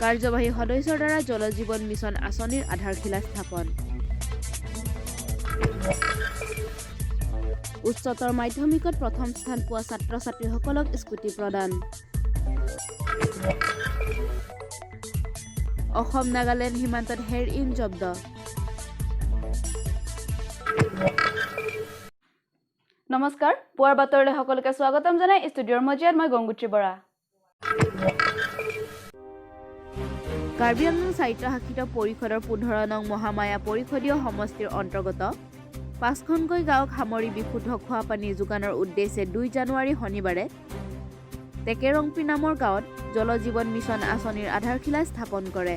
কাৰ্যবাহী সদস্যৰ দ্বাৰা জল জীৱন মিছন আঁচনিৰ আধাৰশিলা স্থাপন। উচ্চতৰ মাধ্যমিকত প্ৰথম স্থান পোৱা ছাত্ৰ ছাত্ৰীসকলক স্কুটি প্ৰদান। অসম নাগালেণ্ড সীমান্তত হেৰইন জব্দ। নমস্কাৰ, পুৱাৰ বাতৰিলৈ সকলোকে স্বাগতম জনাই ষ্টুডিঅ'ৰ মজিয়াত মই গংগুত্ৰী বৰা। কাৰ্বি আংলং স্বায়ত্তশাসিত পৰিষদৰ 15 নং মহামায়া পৰিষদীয় সমষ্টিৰ অন্তৰ্গত 5খনকৈ গাঁৱক সামৰি বিশুদ্ধ খোৱাপানী যোগানৰ উদ্দেশ্যে 2 জানুৱাৰী শনিবাৰে টেকেৰংপি নামৰ গাঁৱত জল জীৱন মিছন আঁচনিৰ আধাৰশিলা স্থাপন কৰে।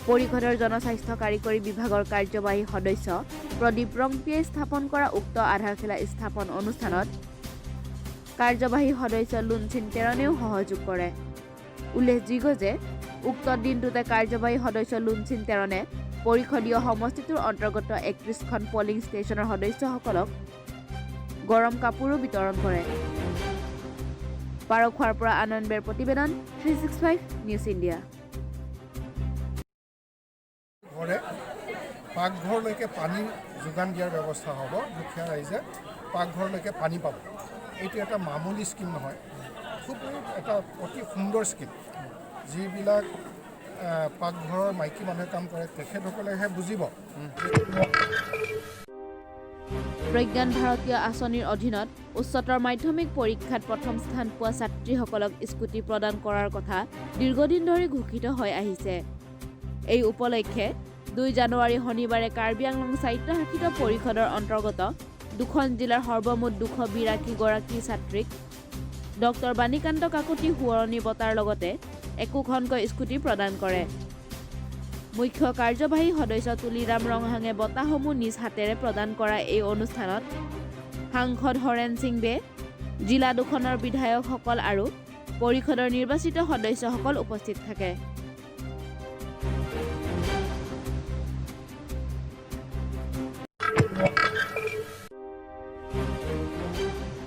পৰিষদৰ জনস্বাস্থ্য কাৰিকৰী বিভাগৰ কাৰ্যবাহী সদস্য প্ৰদীপ ৰংপিয়ে স্থাপন কৰা উক্ত আধাৰশিলা স্থাপন অনুষ্ঠানত কাৰ্যবাহী সদস্য লুনচিন টেৰণেও সহযোগ কৰে। উল্লেখযোগ্য যে উক্ত দিনটোতে কাৰ্যবাহী সদস্য লুনচিন টেৰণে পৰিষদীয় সমষ্টিটোৰ অন্তৰ্গত 31খন পলিং ষ্টেচনৰ সদস্যসকলক গৰম কাপোৰো বিতৰণ কৰে। পাৰখোৱাৰ পৰা আনন্দ বেৰ প্ৰতিবেদন, 365 নিউজ ইণ্ডিয়া। ঘৰে পাকঘৰলৈকে পানী যোগান দিয়াৰ ব্যৱস্থা হ'ব। দুখীয়া ৰাইজে পাকঘৰলৈকে পানী পাব। এইটো এটা মামুলি স্কীম নহয়, খুব এটা অতি সুন্দৰ স্কীম। যিবিলাক পাকঘৰৰ মাইকী মানুহে কাম কৰে, তেখেতসকলেহে বুজিব। প্ৰজ্ঞান ভাৰতীয় আঁচনিৰ অধীনত উচ্চতৰ মাধ্যমিক পৰীক্ষাত প্ৰথম স্থান পোৱা ছাত্ৰীসকলক স্কুটি প্ৰদান কৰাৰ কথা দীৰ্ঘদিন ধৰি ঘোষিত হৈ আহিছে। এই উপলক্ষে 2 জানুৱাৰী শনিবাৰে কাৰ্বি আংলং স্বায়ত্তশাসিত পৰিষদৰ অন্তৰ্গত দুখন জিলাৰ সৰ্বমুঠ 282 গৰাকী ছাত্ৰীক ডক্টৰ বাণীকান্ত কাকতি সোঁৱৰণী বঁটাৰ লগতে একোখনকৈ স্কুটি প্ৰদান কৰে। মুখ্য কাৰ্যবাহী সদস্য তুলিৰাম ৰংহাঙে বঁটাসমূহ নিজ হাতেৰে প্ৰদান কৰা এই অনুষ্ঠানত সাংসদ হৰেণ সিং বে, জিলা দুখনৰ বিধায়কসকল আৰু পৰিষদৰ নিৰ্বাচিত সদস্যসকল উপস্থিত থাকে।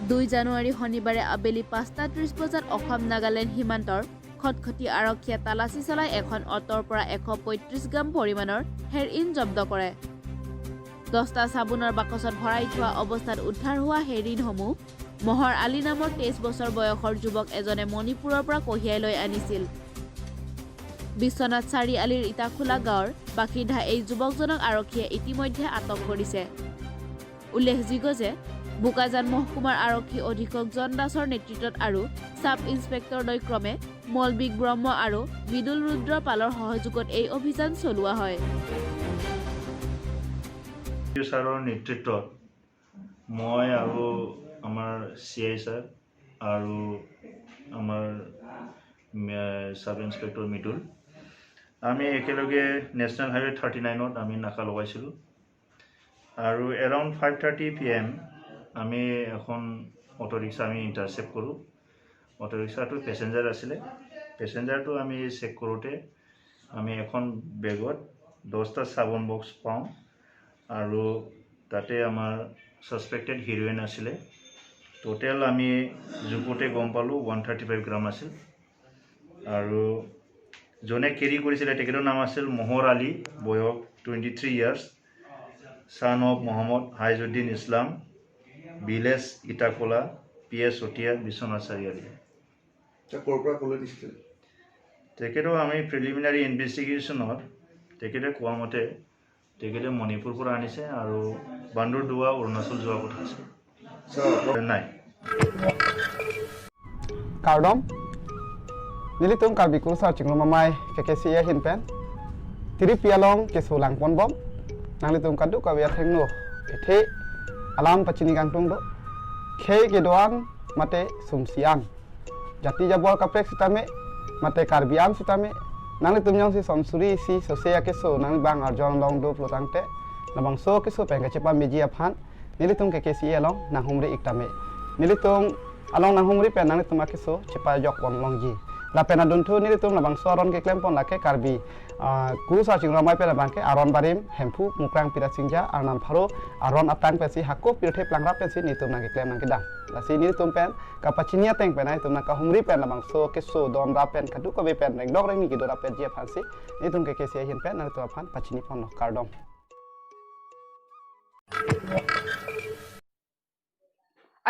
2 জানুৱাৰী শনিবাৰে আবেলি 5:30 বজাত অসম নাগালেণ্ড সীমান্তৰ খটখটি আৰক্ষীয়ে তালাচী চলাই এখন অট'ৰ পৰা 135 গ্ৰাম পৰিমাণৰ হেৰইন জব্দ কৰে। 10টা চাবোনৰ বাকচত ভৰাই থোৱা অৱস্থাত উদ্ধাৰ হোৱা হেৰইনসমূহ মহৰ আলী নামৰ 23 বছৰ বয়সৰ যুৱক এজনে মণিপুৰৰ পৰা কঢ়িয়াই লৈ আনিছিল। বিশ্বনাথ চাৰিআলিৰ ইটাখোলা গাঁৱৰ বাসিন্দা এই যুৱকজনক আৰক্ষীয়ে ইতিমধ্যে আটক কৰিছে। উল্লেখযোগ্য যে বোকাজান মহকুমাৰ আৰক্ষী অধীক্ষক জন দাসৰ নেতৃত্বত আৰু ছাব ইন্সপেক্টৰদ্বয় ক্ৰমে মলবিক ব্ৰহ্ম আৰু মৃদুল ৰুদ্ৰ পালৰ সহযোগত এই অভিযান চলোৱা হয়। ছাৰৰ নেতৃত্বত মই আৰু আমাৰ চি I sir আৰু আমাৰ ছাব ইন্সপেক্টৰ মৃদুল, আমি একেলগে নেশ্যনেল হাইৱে 39ত আমি নাকা লগাইছিলোঁ আৰু এৰাউণ্ড 5:30 PM আমি এখন অ'টো ৰিক্সা আমি ইণ্টাৰচেপ্ট কৰোঁ। অ'টো ৰিক্সাটো পেচেঞ্জাৰ আছিলে। পেচেঞ্জাৰটো আমি চেক কৰোঁতে আমি এখন বেগত 10টা চাবোন বক্স পাওঁ আৰু তাতে আমাৰ ছাছপেক্টেড হিৰ'ইন আছিলে। টোটেল আমি জোখোতে গম পালোঁ 135 গ্ৰাম আছিল। আৰু যোনে কেৰি কৰিছিলে তেখেতৰ নাম আছিল মোহৰ আলী, বয়স 23 years, son of Mohammad Haijuddin Islam, village Itakhola, P S Chatia, Biswanath Chariali. ক'ৰ পৰা ক'লৈ নিছিলে? তেখেতক আমি প্ৰিলিমিনাৰী ইনভেষ্টিগেশ্যনত তেখেতে কোৱা মতে তেখেতে মণিপুৰ পৰা আনিছে আৰু বান্দৰদোৱা অৰুণাচল যোৱাৰ কথা আছে নাই। Kardom nilitung karbi kursa chinglo mamai kekesi ya hinpen tiri pialong kesu langpon bom nanglitung kadu kawi thengno ethe alam pachini gangtung do khe ke doang mate sumsiang jati jabol kaprek sitame mate karbiam sitame nanglitung nyong si somsuri si sosea kesu nang bang arjon long do plotangte nabang so kesu pengka chepa meji aphan nilitung kekesi along nahumri iktame nilitung along nahumri pe nang tuma kesu chepa jok wang long ji. La pena duntu ni tum la bangso aron ke klem pon lake Karbi guru sa chingro mai pena bangke aron barim hempu mukrang pira singja arnam pharo aron atang pesi hakko pirthe plangra pesi ni tum na ke klem nang ke dam la si ni tum pen ka pachinia teng pen ai tum na ka humri pen la bangso ke so don ra pen kadu ko be pen reng dok reng ni ki dora pen jia phan si ni tum ke ke si hin pen na tu phan pachini pon no kardom.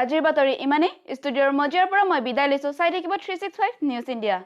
আজিৰ বাতৰি ইমানেই। ষ্টুডিঅ'ৰ মজিয়াৰ পৰা মই বিদায় লৈছোঁ। চাই থাকিব 365 নিউজ ইণ্ডিয়া।